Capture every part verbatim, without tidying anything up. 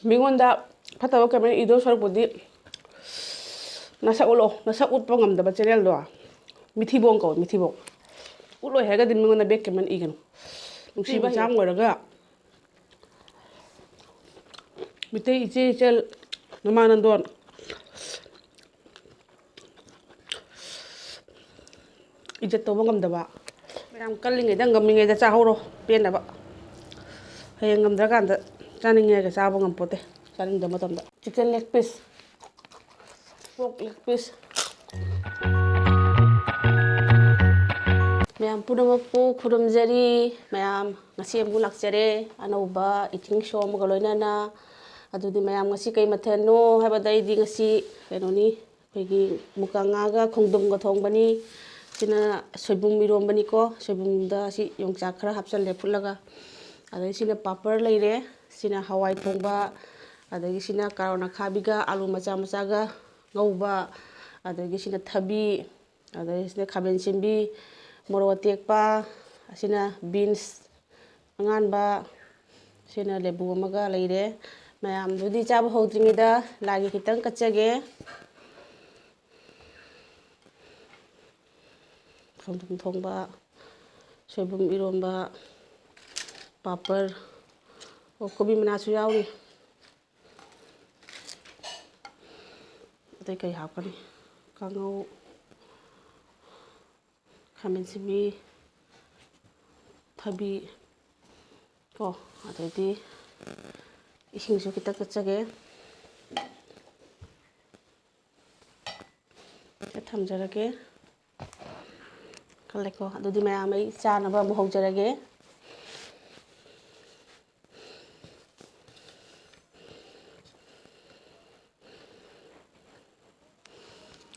ꯃꯤꯉꯣꯟꯗ ꯐꯠꯇꯕ comment ꯏꯗꯧ ꯁꯔꯨꯛꯄꯨꯗꯤ ꯅꯁꯛ ꯎꯠꯂꯣ꯫ ꯅꯁꯛ ꯎꯠꯄ ꯉꯝꯗꯕ channelꯗꯣ ꯃꯤꯊꯤꯕꯣꯡ ꯀꯧꯋꯦ, ꯃꯤꯊꯤꯕꯣꯡ꯫ ꯎꯠꯂꯣꯏ ꯍꯥꯏꯔꯒꯗꯤ ꯃꯤꯉꯣꯟꯗ bad comment ꯏꯒꯅꯨ꯫ ꯅꯨꯡꯁꯤꯕ ꯍꯤꯟꯖꯥꯡ ꯑꯣꯏꯔꯒ ꯃꯤꯇꯩ ꯏꯆꯦ ꯏꯆꯜ ꯅꯃꯥ ꯅꯟꯗꯣꯟ ꯏꯖꯠ ꯇꯧꯕ ꯉꯝꯗꯕ꯫ ꯃꯌꯥꯝ ꯀꯜꯂꯤꯉꯩꯗ, ꯉꯝꯃꯤꯉꯩꯗ ꯆꯥꯍꯧꯔꯣ, ꯄꯦꯟꯅꯕ꯫ ꯍꯌꯦꯡ ꯉꯝꯗ꯭ꯔꯀꯥꯟꯗ ꯆꯥꯅꯤꯡꯉꯦ ꯍꯥꯏꯔꯒ ꯆꯥꯕ ꯉꯝꯄꯣꯠꯇꯦ, ꯆꯥꯅꯤꯡꯗꯕ ꯃꯇꯝꯗ꯫ Chicken leg piece, pork leg piece꯫ ꯃꯌꯥꯝ ꯄꯨꯝꯅꯃꯛꯄꯨ ꯈꯨꯔꯨꯝꯖꯔꯤ꯫ ꯃꯌꯥꯝ ꯉꯁꯤ ꯑꯃꯨꯛ ꯂꯥꯛꯆꯔꯦ ꯑꯅꯧꯕ eating show ꯑꯃꯒ ꯂꯣꯏꯅꯅ꯫ ꯑꯗꯨꯗꯤ ꯃꯌꯥꯝ ꯉꯁꯤ ꯀꯩ ꯃꯊꯦꯜꯅꯣ ꯍꯥꯏꯕꯗ, ꯑꯩꯗꯤ ꯉꯁꯤ ꯀꯩꯅꯣꯅꯤ, ꯑꯩꯈꯣꯏꯒꯤ ꯃꯨꯀꯥ ꯉꯥꯒ ꯈꯣꯡꯗ꯭ꯔꯨꯝꯒ ꯊꯣꯡꯕꯅꯤ꯫ ꯁꯤꯅ ꯁꯣꯏꯕꯨꯝ ꯏꯔꯣꯝꯕꯅꯤꯀꯣ꯫ ꯁꯣꯏꯕꯨꯝꯗ ꯁꯤ ꯌꯣꯡꯆꯥꯛ ꯈꯔ ꯍꯥꯞꯆꯜꯂꯦ ꯐꯨꯠꯂꯒ꯫ ꯑꯗꯩ ꯁꯤꯅ ꯄꯥꯄꯔ ꯂꯩꯔꯦ꯫ ꯁꯤꯅ ꯍꯋꯥꯏ ꯊꯣꯡꯕ, ꯑꯗꯒꯤ ꯁꯤꯅ ꯀꯥꯔꯣꯠ ꯑꯈꯥꯕꯤꯒ ꯑꯥꯂꯨ ꯃꯆꯥ ꯃꯆꯥꯒ ꯉꯧꯕ, ꯑꯗꯒꯤ ꯁꯤꯅ ꯊꯕꯤ, ꯑꯗꯒꯤ ꯁꯤꯅ ꯈꯥꯃꯦꯟ ꯑꯁꯤꯟꯕꯤ, ꯃꯣꯔꯣꯛ ꯑꯇꯦꯛꯄ, ꯑꯁꯤꯅ beans ꯑꯉꯥꯟꯕ, ꯁꯤꯅ ꯂꯦꯕꯨ ꯑꯃꯒ ꯂꯩꯔꯦ꯫ ꯃꯌꯥꯝꯗꯨꯗꯤ ꯆꯥꯕ ꯍꯧꯗ꯭ꯔꯤꯉꯩꯗ ꯂꯥꯏꯒꯤ ꯈꯤꯇꯪ ꯀꯠꯆꯒꯦ꯫ ꯈꯣꯡꯗ꯭ꯔꯨꯝ ꯊꯣꯡꯕ, ꯁꯣꯏꯕꯨꯝ ꯏꯔꯣꯝꯕ, ꯄꯥꯄꯔ, ꯑꯣ, ꯀꯣꯕꯤ ꯃꯅꯥꯁꯨ ꯌꯥꯎꯔꯤ꯫ ꯑꯇꯩ ꯀꯩ ꯍꯥꯞꯀꯅꯤ? ꯀꯥꯡꯉꯧ, ꯈꯥꯃꯦꯟ ꯑꯁꯤꯟꯕꯤ, ꯊꯕꯤ ꯀꯣ, ꯑꯗꯩꯗꯤ ꯏꯁꯤꯡꯁꯨ ꯈꯤꯇ ꯀꯠꯆꯒꯦ꯫ ꯁꯤꯗ ꯊꯝꯖꯔꯒꯦ꯫ ꯈꯜꯂꯦꯀꯣ꯫ ꯑꯗꯨꯗꯤ ꯃꯌꯥꯝ ꯑꯩ ꯆꯥꯅꯕ ꯑꯃꯨꯛ ꯍꯧꯖꯔꯒꯦ꯫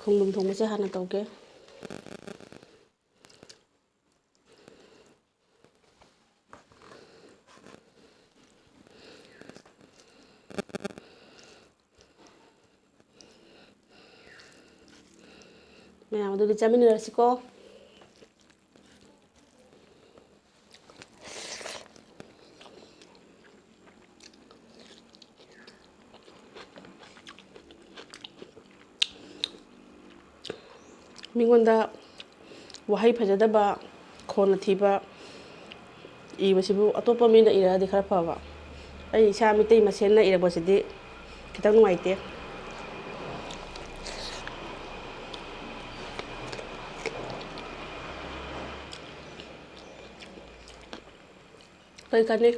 ꯈꯣꯡꯗ꯭ꯔꯨꯝ ꯊꯣꯡꯕꯁꯦ ꯍꯥꯟꯅ ꯇꯧꯒꯦ꯫ ꯃꯌꯥꯝ ꯑꯗꯨꯗꯤ ꯆꯥꯃꯤꯟꯅꯔꯁꯤꯀꯣ꯫ ꯃꯤꯉꯣꯟꯗ ꯋꯥꯍꯩ ꯐꯖꯗꯕ, ꯈꯣꯟꯅ ꯊꯤꯕ ꯏꯕꯁꯤꯕꯨ ꯑꯇꯣꯞꯄ ꯃꯤꯅ ꯏꯔꯛꯑꯗꯤ ꯈꯔ ꯐꯕ꯫ ꯑꯩ ꯏꯁꯥ ꯃꯤꯇꯩ ꯃꯁꯦꯟꯅ ꯏꯔꯛꯄꯁꯤꯗꯤ ꯈꯤꯇꯪ ꯅꯨꯡꯉꯥꯏꯇꯦ꯫ ꯀꯔꯤ ꯀꯥꯟꯅꯩ?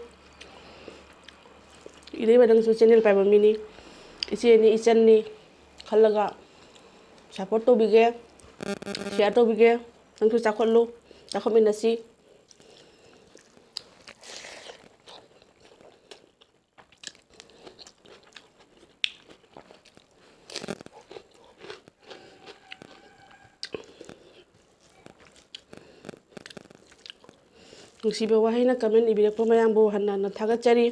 ꯏꯔꯩꯕ ꯅꯪꯁꯨ ꯆꯦꯅꯦꯜ ꯄꯥꯏꯕ ꯃꯤꯅꯤ, ꯏꯆꯦꯅꯤ, ꯏꯆꯟꯅꯤ ꯈꯜꯂꯒ ꯁꯞꯄꯣꯔꯠ ꯇꯧꯕꯤꯒꯦ, ꯁꯤꯌꯥꯔ ꯇꯧꯕꯤꯒꯦ꯫ ꯅꯪꯁꯨ ꯆꯥꯎꯈꯠꯂꯨ, ꯆꯥꯎꯈꯠꯃꯤꯟꯅꯁꯤ꯫ ꯅꯨꯡꯁꯤꯕ ꯋꯥꯍꯩꯅ ꯀꯃꯦꯟ ꯏꯕꯤꯔꯛꯄ ꯃꯌꯥꯝꯕꯨ ꯍꯟꯅ ꯍꯟꯅ ꯊꯥꯒꯠꯆꯔꯤ꯫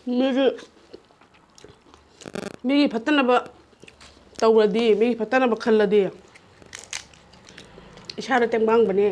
ꯃꯤꯒꯤ, ꯃꯤꯒꯤ ꯐꯠꯇꯅꯕ ꯇꯧꯔꯗꯤ, ꯃꯤꯒꯤ ꯐꯠꯇꯅꯕ ꯈꯜꯂꯗꯤ ꯏꯁꯥꯗ ꯇꯦꯡꯕꯥꯡꯕꯅꯦ꯫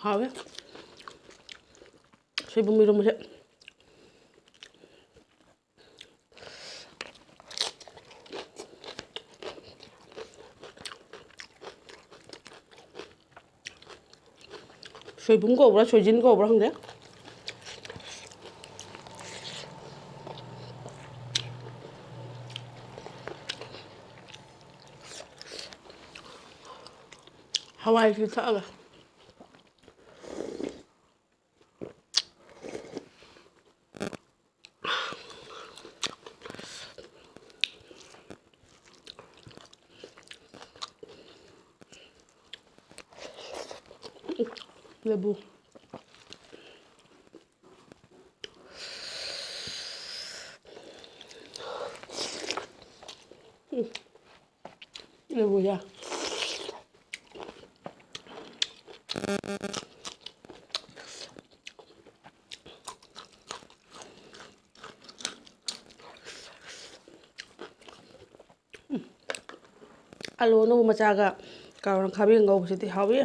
ꯍꯥꯎꯋꯦ ꯁꯣꯏꯕꯨꯝ ꯏꯔꯣꯝꯕꯁꯦ꯫ ꯁꯣꯏꯕꯨꯝ ꯀꯧꯕ꯭ꯔꯥ, ꯁꯣꯏꯖꯤꯟ ꯀꯧꯕ꯭ꯔꯥ ꯈꯪꯗꯦ꯫ ꯍꯋꯥꯏꯁꯤ ꯊꯛꯑꯒ꯫ ꯂꯦꯕꯨ꯫ ꯎꯝ꯫ ꯂꯦꯕꯨ ꯌꯥ꯫ ꯑꯂꯨ ꯑꯅꯧꯕ ꯃꯆꯥꯒ ꯀꯥꯔꯣꯠ ꯈꯥꯕꯤ ꯉꯧꯕꯁꯤꯗꯤ ꯍꯥꯎꯏ꯫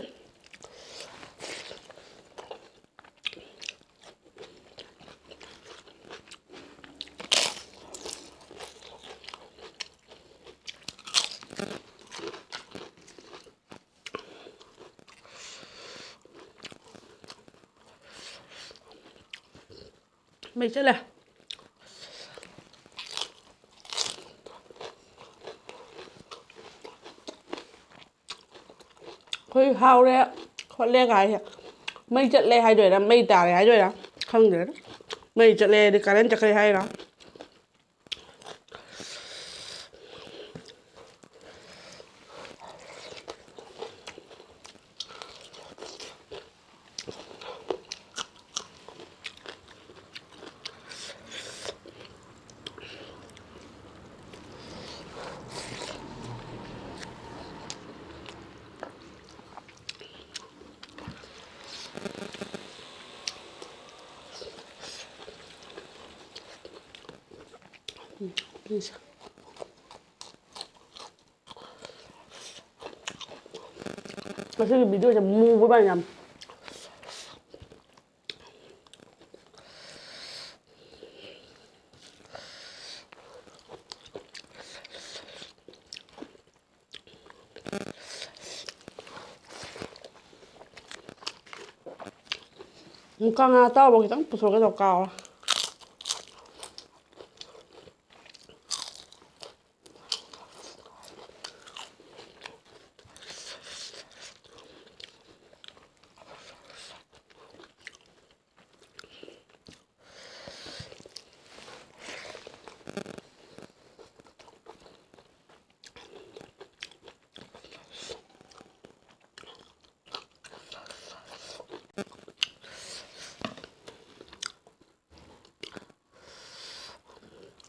ꯃꯩ ꯆꯠꯂꯦ꯫ ꯑꯩꯈꯣꯏ ꯍꯥꯎꯔꯦ ꯈꯣꯠꯂꯦ ꯀꯥꯏꯁꯦ ꯃꯩ ꯆꯠꯂꯦ ꯍꯥꯏꯗꯣꯏꯔꯥ, ꯃꯩ ꯇꯥꯔꯦ ꯍꯥꯏꯗꯣꯏꯔꯥ ꯈꯪꯗ꯭ꯔꯦꯗ꯫ ꯃꯩ ꯆꯠꯂꯦ ꯍꯥꯏꯗꯤ ꯀꯔꯦꯟ ꯆꯠꯈ꯭ꯔꯦ ꯍꯥꯏꯔꯣ? ꯉꯁꯤꯒꯤ ꯚꯤꯗꯤꯑꯣꯁꯦ ꯃꯨꯕ ꯃꯥꯜꯂꯦ ꯌꯥꯝ꯫ ꯃꯨꯀꯥ ꯉꯥ ꯑꯇꯥꯎꯕ ꯈꯤꯇꯪ ꯄꯨꯊꯣꯛꯀꯦ ꯇꯧ ꯀꯥꯎꯔꯦ꯫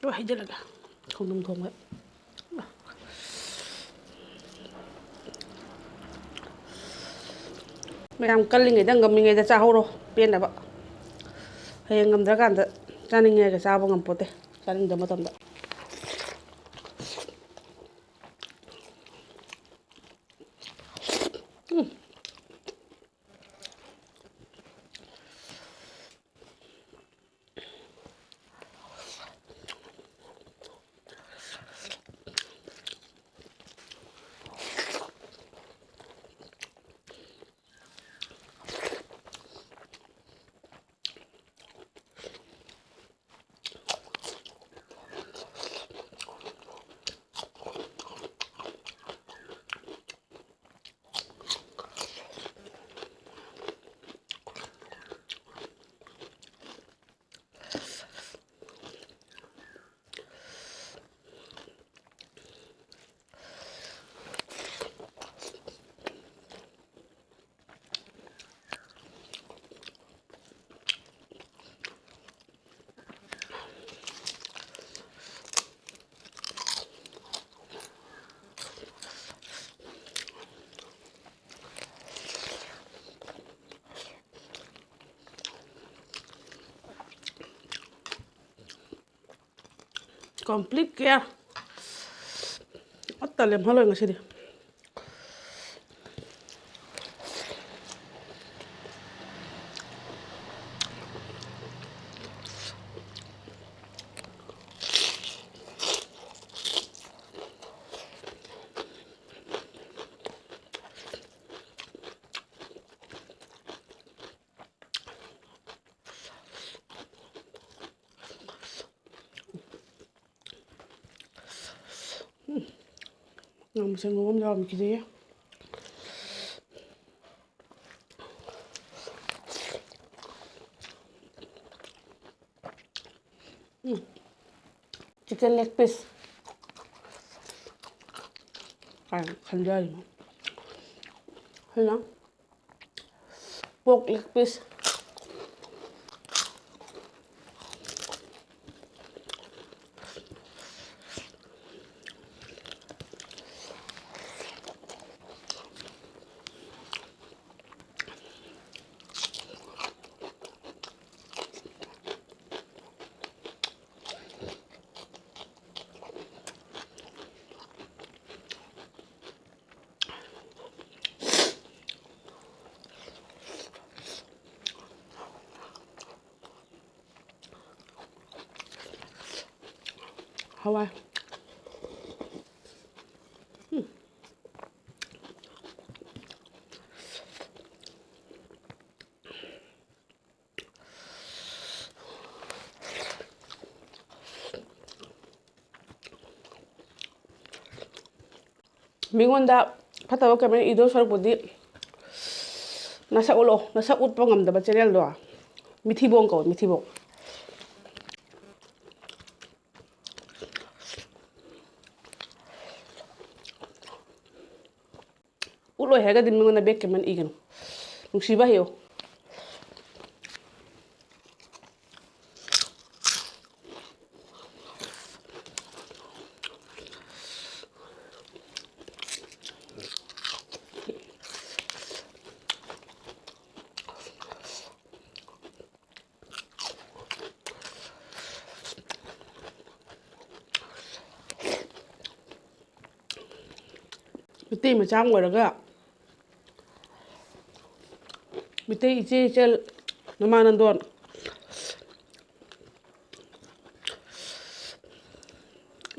ꯂꯣꯏ ꯍꯩꯖꯤꯜꯂꯒꯦ꯫ ꯈꯣꯡꯗ꯭ꯔꯨꯝ ꯊꯣꯡꯕ꯫ ꯃꯌꯥꯝ ꯀꯜꯂꯤꯉꯩꯗ, ꯉꯝꯃꯤꯉꯩꯗ ꯆꯥꯍꯧꯔꯣ, ꯄꯦꯟꯅꯕ꯫ ꯍꯌꯦꯡ ꯉꯝꯗ꯭ꯔꯀꯥꯟꯗ ꯆꯥꯅꯤꯡꯉꯦꯒ ꯆꯥꯕ ꯉꯝꯄꯣꯠꯇꯦ, ꯆꯥꯅꯤꯡꯗꯕ ꯃꯇꯝꯗ꯫ Complete care ꯑꯠꯇ ꯂꯦꯝꯍꯜꯂꯣꯏ ꯉꯁꯤꯗꯤ꯫ ꯎꯝ, ꯉꯥ ꯃꯁꯪ ꯉꯧꯕ ꯑꯃ ꯌꯥꯎꯔꯝꯈꯤꯗꯦ꯫ ꯎꯝ, chicken leg piece ꯀꯥꯏꯅ ꯈꯟꯖꯔꯤꯅꯣ꯫ ꯑꯩꯈꯣꯏꯅ pork leg piece꯫ ꯍꯋꯥꯏ꯫ ꯎꯝ꯫ ꯃꯤꯉꯣꯟꯗ ꯐꯠꯇꯕ comment ꯏꯗꯧ ꯁꯔꯨꯛꯄꯨꯗꯤ ꯅꯁꯛ ꯎꯠꯂꯣ꯫ ꯅꯁꯛ ꯎꯠꯄ ꯉꯝꯗꯕ channelꯗꯣ ꯃꯤꯊꯤꯕꯣꯡ ꯀꯧꯋꯦ, ꯃꯤꯊꯤꯕꯣꯡ꯫ ꯎꯠꯂꯣꯏ ꯍꯥꯏꯔꯒꯗꯤ ꯃꯤꯉꯣꯟꯗ bad comment ꯏꯒꯅꯨ꯫ ꯅꯨꯡꯁꯤꯕ ꯍꯩꯌꯨ꯫ ꯃꯩꯇꯩ ꯃꯆꯥ ꯑꯃ ꯑꯣꯏꯔꯒ ꯃꯩꯇꯩ ꯏꯆꯦ ꯏꯆꯜ ꯅꯃꯥ ꯅꯟꯗꯣꯟ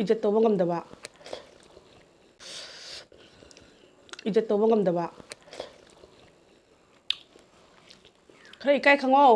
ꯏꯖꯠ ꯇꯧꯕ ꯉꯝꯗꯕ, ꯏꯖꯠ ꯇꯧꯕ ꯉꯝꯗꯕ꯫ ꯈꯔ ꯏꯀꯥꯏ ꯈꯪꯉꯣ꯫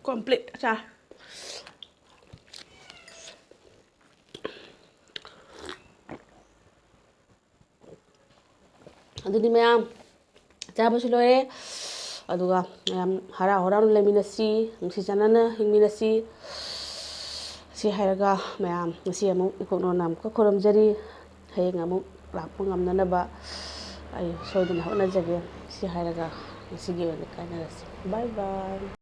Complete ꯆꯥꯔꯦ꯫ ꯑꯗꯨꯗꯤ ꯃꯌꯥꯝ, ꯆꯥꯕꯁꯨ ꯂꯣꯏꯔꯦ꯫ ꯑꯗꯨꯒ ꯃꯌꯥꯝ ꯍꯔꯥꯎ ꯍꯔꯥꯎꯅ ꯂꯩꯃꯤꯟꯅꯁꯤ, ꯅꯨꯡꯁꯤ ꯆꯥꯟꯅꯅ ꯍꯤꯡꯃꯤꯟꯅꯁꯤ꯫ ꯁꯤ ꯍꯥꯏꯔꯒ ꯃꯌꯥꯝ, ꯉꯁꯤ ꯑꯃꯨꯛ ꯏꯀꯣꯛꯅꯣꯅ ꯑꯃꯨꯛꯀ ꯈꯨꯔꯨꯝꯖꯔꯤ꯫ ꯍꯌꯦꯡ ꯑꯃꯨꯛ ꯂꯥꯛꯄ ꯉꯝꯅꯅꯕ ꯑꯩ ꯁꯣꯏꯗꯅ ꯍꯣꯠꯅꯖꯒꯦ꯫ ꯁꯤ ꯍꯥꯏꯔꯒ ꯉꯁꯤꯒꯤ ꯑꯣꯏꯅ ꯀꯥꯏꯅꯔꯁꯤ꯫ Bye bye꯫